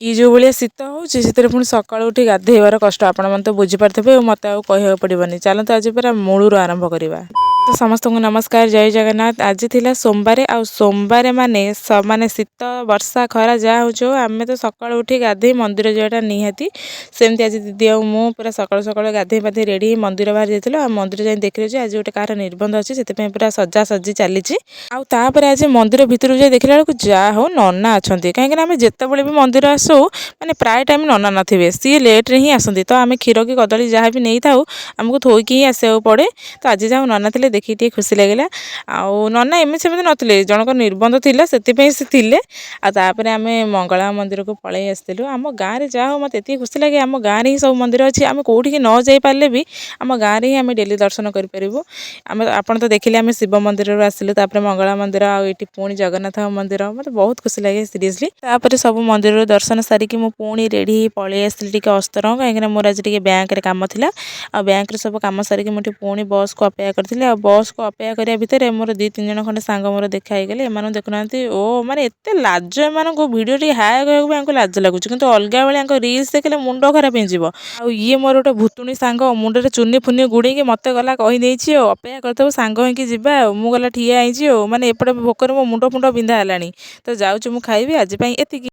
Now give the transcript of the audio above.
ଇଏ ଯେଉଁ ଭଳିଆ ଶୀତ ହେଉଛି, ସେଥିରେ ପୁଣି ସକାଳୁ ଉଠି ଗାଧେଇବାର କଷ୍ଟ ଆପଣମାନେ ତ ବୁଝିପାରୁଥିବେ ଆଉ ମୋତେ ଆଉ କହିବାକୁ ପଡ଼ିବନି। ଚାଲନ୍ତୁ, ଆଜି ପୁରା ମୂଳରୁ ଆରମ୍ଭ କରିବା। ତ ସମସ୍ତଙ୍କୁ ନମସ୍କାର, ଜୟ ଜଗନ୍ନାଥ। ଆଜି ଥିଲା ସୋମବାର। ଆଉ ସୋମବାର ମାନେ ମାନେ ଶୀତ, ବର୍ଷା, ଖରା ଯାହା ହେଉଛି ହଉ, ଆମେ ତ ସକାଳୁ ଉଠି ଗାଧେଇ ମନ୍ଦିର ଯିବାଟା ନିହାତି। ସେମିତି ଆଜି ଦିଦି ଆଉ ମୁଁ ପୁରା ସକାଳୁ ସକାଳୁ ଗାଧେଇ ପାଧେଇ ରେଡ଼ି ହେଇ ମନ୍ଦିର ବାହାରି ଯାଇଥିଲୁ। ଆଉ ମନ୍ଦିର ଯାଇ ଦେଖିଲୁ ଯେ ଆଜି ଗୋଟେ କାହାର ନିର୍ବନ୍ଧ ଅଛି, ସେଥିପାଇଁ ପୁରା ସଜାସଜି ଚାଲିଛି। ଆଉ ତାପରେ ଆଜି ମନ୍ଦିର ଭିତରକୁ ଯାଇ ଦେଖିଲା ବେଳକୁ ଯାହା ହଉ ନନା ଅଛନ୍ତି। କାହିଁକିନା ଆମେ ଯେତେବେଳେ ବି ମନ୍ଦିର ଆସୁ, ମାନେ ପ୍ରାୟ ଟାଇମ୍ ନନା ନଥିବେ, ସିଏ ଲେଟ୍ରେ ହିଁ ଆସନ୍ତି। ତ ଆମେ କ୍ଷୀର କି କଦଳୀ ଯାହା ବି ନେଇଥାଉ, ଆମକୁ ଥୋଇକି ହିଁ ଆସିବାକୁ ପଡ଼େ। ତ ଆଜି ଯାହା ହଉ ନନା ଥିଲେ, ଦେଖିକି ଟିକେ ଖୁସି ଲାଗିଲା। ଆଉ ନନା ଏମିତି ସେମିତି ନଥିଲେ, ଜଣଙ୍କ ନିର୍ବନ୍ଧ ଥିଲା, ସେଥିପାଇଁ ସେ ଥିଲେ। ଆଉ ତାପରେ ଆମେ ମଙ୍ଗଳା ମନ୍ଦିରକୁ ପଳେଇ ଆସିଥିଲୁ। ଆମ ଗାଁରେ ଯାହା ହଉ ମୋତେ ଏତିକି ଖୁସି ଲାଗେ, ଆମ ଗାଁରେ ହିଁ ସବୁ ମନ୍ଦିର ଅଛି। ଆମେ କେଉଁଠିକି ନ ଯାଇପାରିଲେ ବି ଆମ ଗାଁରେ ହିଁ ଆମେ ଡେଲି ଦର୍ଶନ କରିପାରିବୁ। ଆମେ ଆପଣ ତ ଦେଖିଲେ, ଆମେ ଶିବ ମନ୍ଦିରରୁ ଆସିଲୁ, ତାପରେ ମଙ୍ଗଳା ମନ୍ଦିର ଆଉ ଏଇଠି ପୁଣି ଜଗନ୍ନାଥ ମନ୍ଦିର। ମୋତେ ବହୁତ ଖୁସି ଲାଗେ ସିରିୟସଲି। ତାପରେ ସବୁ ମନ୍ଦିରରୁ ଦର୍ଶନ ସାରିକି ମୁଁ ପୁଣି ରେଡ଼ି ହେଇ ପଳେଇ ଆସିଲି ଟିକେ ଅସ୍ତରଙ୍ଗ, କାହିଁକିନା ମୋର ଆଜି ଟିକେ ବ୍ୟାଙ୍କରେ କାମ ଥିଲା। ଆଉ ବ୍ୟାଙ୍କରେ ସବୁ କାମ ସାରିକି ମୁଁ ଟିକେ ପୁଣି ବସ୍କୁ ଅପେକ୍ଷା କରିଥିଲି। ଆଉ ବସ୍କୁ ଅପେକ୍ଷା କରିବା ଭିତରେ ମୋର ଦୁଇ ତିନି ଜଣ ଖଣ୍ଡେ ସାଙ୍ଗ ମୋର ଦେଖା ହେଇଗଲେ। ଏମାନଙ୍କୁ ଦେଖୁନାହାନ୍ତି, ଓ ମାନେ ଏତେ ଲାଜ ଏମାନଙ୍କୁ, ଭିଡ଼ିଓ ଟିକେ ହାଏ କହିବାକୁ ବି ୟାଙ୍କୁ ଲାଜ ଲାଗୁଛି। କିନ୍ତୁ ଅଲଗା ବେଳେ ୟାଙ୍କ ରିଲ୍ସ ଦେଖିଲେ ମୁଣ୍ଡ ଖରାପ ହେଇଯିବ। ଆଉ ଇଏ ମୋର ଗୋଟେ ଭୂତୁଣୀ ସାଙ୍ଗ, ମୁଣ୍ଡରେ ଚୁନି ଫୁନି ଗୁଡ଼େଇକି ମୋତେ ଗଲା କହିଦେଇଛି ଆଉ ଅପେକ୍ଷା କରିଥିବୁ, ସାଙ୍ଗ ହେଇକି ଯିବା। ଆଉ ମୁଁ ଗଲା ଠିଆ ହେଇଛି ଆଉ ମାନେ ଏପଟେ ଭୋକରେ ମୋ ମୁଣ୍ଡ ଫୁଣ୍ଡ ବିନ୍ଧା ହେଲାଣି। ତ ଯାଉଛି ମୁଁ ଖାଇବି। ଆଜି ପାଇଁ ଏତିକି।